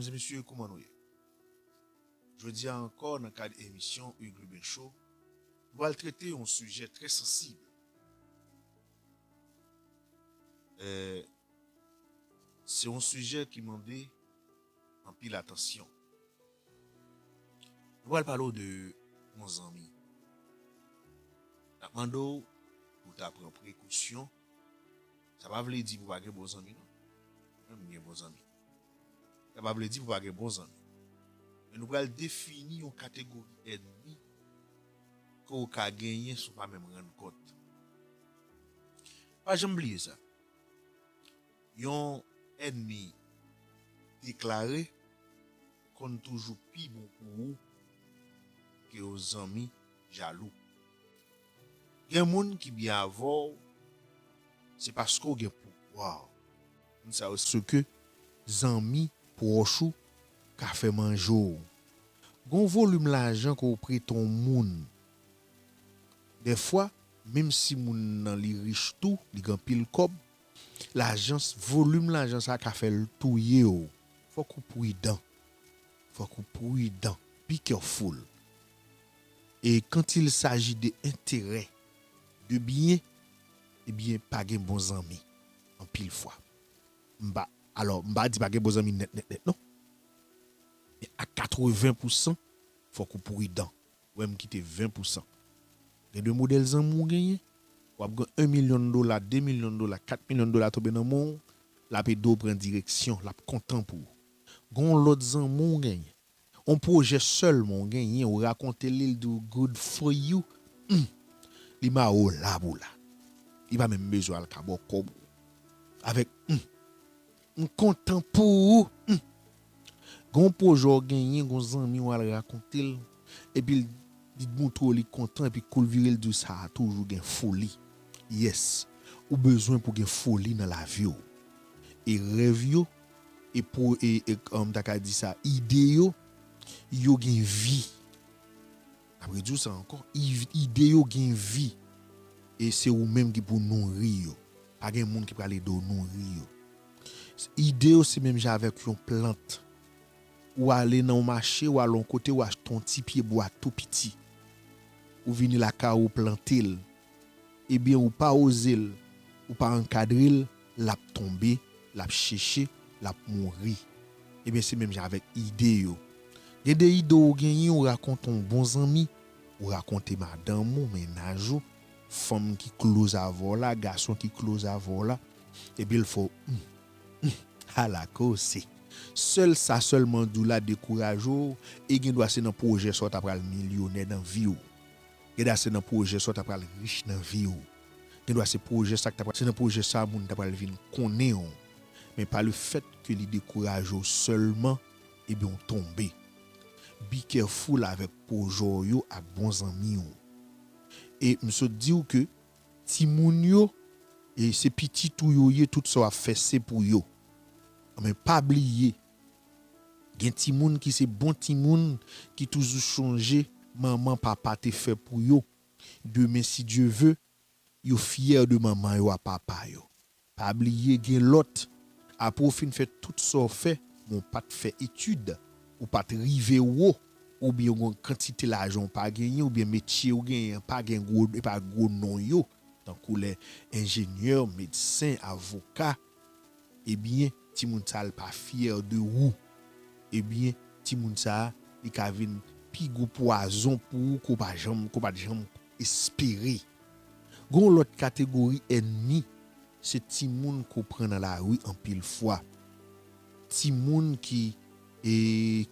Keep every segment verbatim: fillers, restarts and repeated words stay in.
Mesye, mesye, kouman nou ye? Jodi a ankò, nan kad emisyon Hugues Lubin Show, nou pral trete yon sijè trè sansib. Eh, se yon sijè ki mande anpil atansyon. Nou pral pale w de yon zanmi. N ap mande w pou w ta pran prekosyon. Sa pa vle di pou w pa gen bon zanmi, non. Mwen menm, m gen bon zanmi. Sa pa vle di pou w pa gen bon zanmi. Men nou pral defini yon kategori ènmi ke w ka genyen san w pa menm rann kont. Pa janm bliye sa. Yon ènmi deklare konn toujou pi bon pou ou ke yon zanmi jalou. Gen moun ki byen avè w, se paske w gen pouvwa. Moun sa yo se ke zanmi pwòch ou ka fè manje w. Gon volim lajan ke w prete yon moun. Dèfwa, menm si moun nan li rich tou, li gen anpil kòb, lajan, volim lajan sa ka fè l touye w. Fòk ou pridan. Fòk ou pridan. Be careful. E quand il s'agit de enterè, de byen, ebyen, pa gen bon zanmi. Anpil fwa. M pa, alò, m pa di pa gen bon zanmi nèt, nèt, nèt, non. Men a katreven pousan, fòk ou pridan. Ou wè m kite ven pousan. Gen de modèl zanmi w genyen. W ap gen yon milyon dola, de milyon dola, kat milyon dola tonbe nan men w, l ap ede w pran direksyon, l ap kontan pou ou. Gen yon lòt zanmi w genyen. On pwojè sèlman w genyen, ou rakonte li, l di w good for you. Hmm. Li mare w la pou la. Li pa menm bezwen al ka ba w kòb ou. Avèk hmm. M kontan pou ou. Hmm. Gon pwojè w genyen, gon zanmi w al rakonte l, epi l, li montre w li kontan, epi kou l vire l di w sa a toujou gen foli. Yes, ou bezwen pou gen foli nan lavi w. E rèv yo, e pou, e, e, m ta ka di sa, ide yo, yo gen vi. N ap redi w sa ankò, i-, ide yo gen vi. E se ou menm ki pou nouri yo. Pa gen moun ki pral ede w nouri yo. Ide yo se menm jan avèk yon plant. Ou ale nan yon mache, ou al yon kote, ou achte yon ti pye bwa tou piti. Ou vini lakay ou, ou plante l. Ebyen, ou pa oze l, ou pa ankadre l, l ap tonbe, l ap cheche, l ap mouri. Ebyen, se menm jan avèk ide yo. Gen de ide ou genyen, ou rakonte yon bon zanmi, ou rakonte madanm ou, mennaj ou, fanm ki close avè w la, gason ki close avè w la, epi l fè w, hmm, hmm, ala koze. Sèl sa sèlman di w la dekouraje w, e gen dwa se nan pwojè sa w ta pral milyonè nan vi w. Gen dwa se nan pwojè sa w ta pral rich nan vi w. Gen dwa se pwojè sa k ta pral, se nan pwojè sa moun ta pral vin konnen w. Men pa le fèt ke li dekouraje w sèlman, ebyen w tonbe. Be careful avèk pwojè w yo ak bon zanmi w. E m sot di w ke timoun yo, e se pitit ou yo ye, tout sa w ap fè se pou yo. Men pa bliye, gen timoun ki se bon timoun, ki toujou chonje manman, papa te fè pou yo. Demen, si Dye ve, yo fyè de manman yo a papa yo. Pa bliye, gen lòt, apre w fin fè tout sa w fè, men w pa t fè etid, ou pa t rive wo, oubyen w gen yon kantite lajan w pa genyen, oubyen metye w genyen an pa gen gwo, e pa gwo non yo, tankou lè enjenyè, medsen, avoka, ebyen, timoun sa a l pa fyè de ou. Ebyen, timoun sa a, li ka vin pi gwo pwazon pou ou ke w pa janm, ke w pa t janm espere. Gen yon lòt kategori ènmi, se timoun ke w pran nan lari anpil fwa. Timoun ki, e,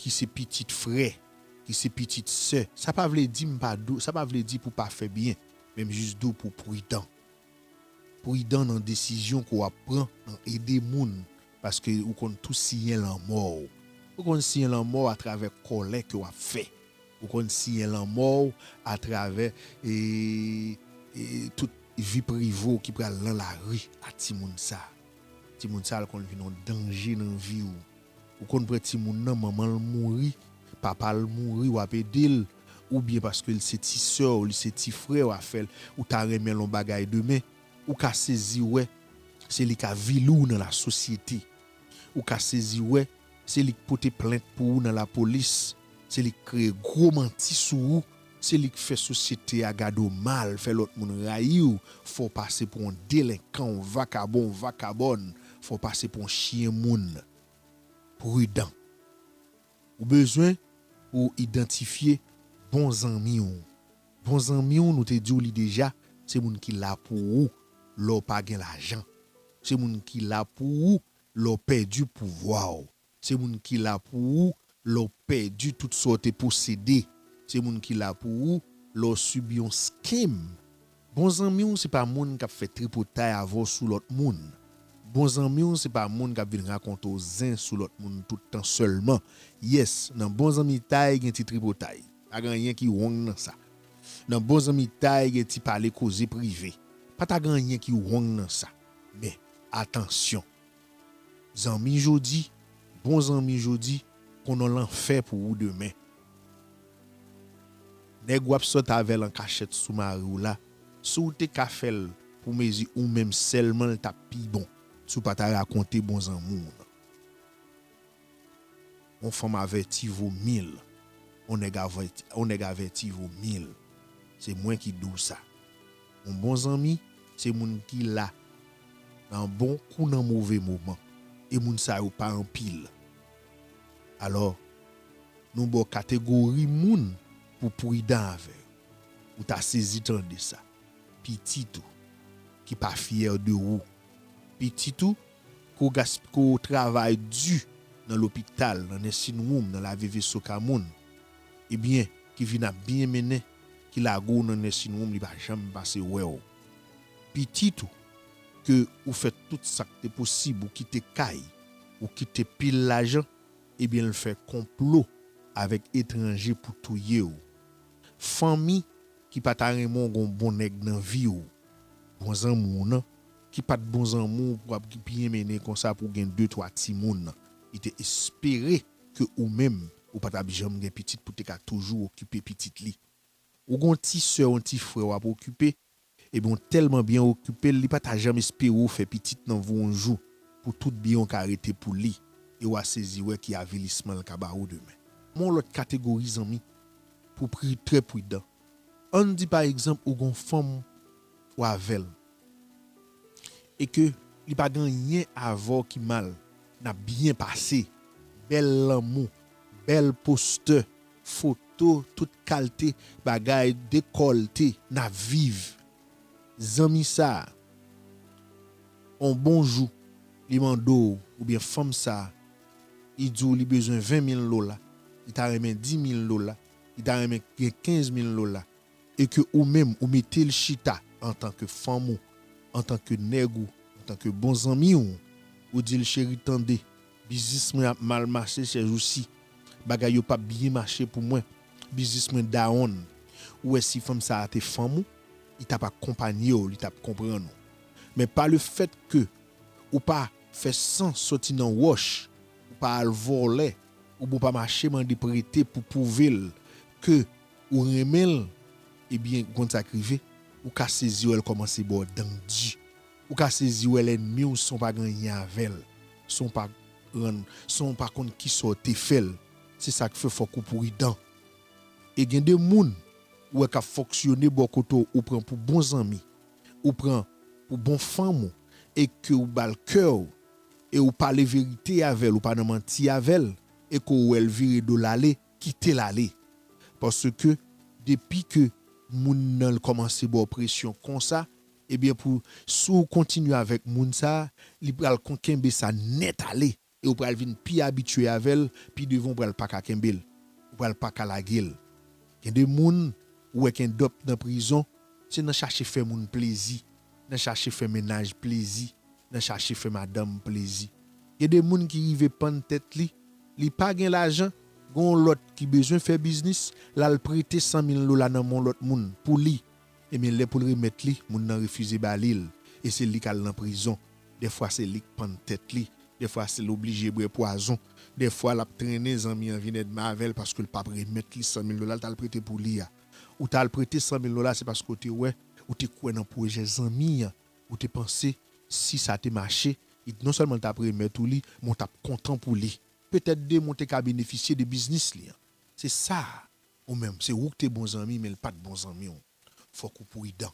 ki se pitit frè, ki se pitit sè. Sa pa vle di m pa di w, sa pa vle di pou w pa fè byen, men m jis di w pou w pridan. Pridan nan desizyon ke w ap pran nan ede moun, paske ou konn tou siyen lanmò w. Ou konn siyen lanmò w atravè kòlè ke w ap fè. Ou konn siyen lanmò w atravè, e, e, tout vi prive w ki pral nan lari a timoun sa. Timoun sa, l konn vin yon danje nan vi w. Ou konn pran timoun nan, manman l mouri, papa l mouri, w ap ede l, oubyen paske l se ti sè w, li se ti frè w, afè l, ou ta renmen l yon bagay demen, ou ka sezi wè se li ka vili w nan lasosyete. Ou ka sezi wè Se li k pote plent pou ou nan lapolis. Se li k kreye gwo manti sou ou. Se li k fè sosyete a gade w mal, fè lòt moun rayi w, fè w pase pou yon delenkan, yon vakabon, yon vakabòn, fè w pase pou yon chyen moun. Pridan. Ou bezwen pou w idantifye bon zanmi w. Bon zanmi w, nou te di w li deja, se moun ki la pou ou lè w pa gen lajan. Se moun ki la pou ou lè w pèdi pouvwa w. Se moun ki la pou ou lè w pèdi tout sa w te posede. Se moun ki la pou ou lè w sibi yon scam. Bon zanmi w se pa moun k ap fè tripotay avè w sou lòt moun. Bon zanmi w se pa moun k ap vin rakonte w zen sou lòt moun tout tan sèlman. Yes, nan bon zanmitay gen ti tripotay. Pa gen anyen ki wrong nan sa. Nan bon zanmitay gen ti pale koze prive. Pa ta gen anyen ki wrong nan sa. Men, atansyon. Zanmi jodi, bon zanmi jodi, konn yon lanfè pou ou demen. Nèg w ap sot avè l an kachèt sou mari w la, si w te ka fè l pou mezi ou menm sèlman, l t ap pi bon si w pa ta rakonte bon zanmi w nan. Yon fanm avèti vo mil. Yon nèg avèti, yon nèg avèti vo mil. Se mwen ki di w sa. Yon bon zanmi, se moun ki la nan bon kou nan move moman. E moun sa yo pa anpil. Alò, nou ba w kategori moun pou w pridan avè yo. Ou ta sezi tande sa. Pitit ou, ki pa fyè de ou. Pitit ou, ke w gas-, ke w travay di nan lopital, nan nursing home, nan lave veso ka moun. Ebyen, ki vin ap byen mennen, ki lage w nan nursing home, li pa janm pase wè w. Pitit ou, ke ou fè tout sa k te posib, ou kite kay, ou kite pil lajan, ebyen, l fè konplo avèk etranje pou touye w. Fanmi ki pa ta renmen w gen yon bon nèg nan vi w, bon zanmi w nan, ki pa t bon zanmi w pou ap byen mennen konsa pou w gen de, twa timoun, li te espere ke ou menm, ou pa t ap janm gen pitit pou te ka toujou okipe pitit li. Ou gen yon ti sè, yon ti frè w ap okipe, ebyen, w tèlman byen okipe l, li pa ta janm espere w fè pitit nan vi w yon jou, pou tout byen w ka rete pou li, e w a sezi wè ki avilisman l ka ba ou demen. Men yon lòt kategori zanmi, pou pri-, trè pridan. Ann di, pa egzanp, ou gen yon fanm ou avè l, e ke li pa gen anyen avè w ki mal, n ap byen pase, bèl lanmou, bèl postè, foto, tout kalte bagay, dekòlte, n ap viv. Zanmi sa a, yon bon jou, li mande w, oubyen fanm sa a, li di w li bezwen ven mil dola, li ta renmen dis mil dola, li ta renmen gen kenz mil dola, e ke ou menm, ou mete l chita antanke fanm ou, antanke nèg ou, antanke bon zanmi w, ou di l, cheri, tande, biznis mwen ap mal mache sèjousi. Bagay yo p ap byen mache pou mwen. Biznis mwen dawonn. Ou wè, si fanm sa a te fanm ou, li t ap akonpanye w, li t ap konprann ou. Men pa lefètke ou pa fè san soti nan wòch, ou pa al vòlè, oubyen ou pa mache mande prete pou pwouve l ke ou renmen l, ebyen, ou konn sa k rive, ou ka sezi wè l kòmanse ba w dan di. Ou ka sezi wè lènmi w san w pa gen anyen avè l, san w pa rann, san w pa konn kisa w te fè l. Se sa k fè fòk ou pridan. E gen de moun ou wè k ap fonksyone bò kote w, ou pran pou bon zanmi, ou pran pou bon fanm ou, e ke ou ba l kè w, e ou pale verite avè l, ou pa nan manti avè l, e ke w wè l vire do l ale, kite l ale. Paske depi ke moun nan kòmanse ba w presyon konsa, ebyen, pou, si w kontinye avèk moun sa a, li pral kon kenbe sa nèt ale, e w pral vin pi abitye avè l, pi devan w pral pa ka kenbe l, ou pral pa ka lage l. Gen de moun ou wè k end up nan prizon, se nan chache fè moun plezi, nan chache fè mennaj plezi, nan chache fè madanm plezi. Gen de moun ki rive pann tèt li, li pa gen lajan, gen yon lòt ki bezwen fè biznis, l al prete san mil dola nan men yon lòt moun pou li. Ebyen, lè pou l remèt li, moun nan refize ba li l, e se li k al nan prizon. Dèfwa se li k pann tèt li, dèfwa se l oblije bwè pwazon, dèfwa l ap trennen zanmi an vin èdmen avè l paske l p ap remèt li san mil dola l t al prete pou li a. Ou t al prete san mil dola, se paske w te wè, ou te kwè nan pwojè zanmi an, ou te panse si sa te mache, li non sèlman l t ap remèt ou li, men w t ap kontan pou li. petèt demon te ka benefisye de biznis li an. Se sa. Ou menm, se ou ki te bon zanmi, men l pa t bon zanmi w. Fòk ou pridan.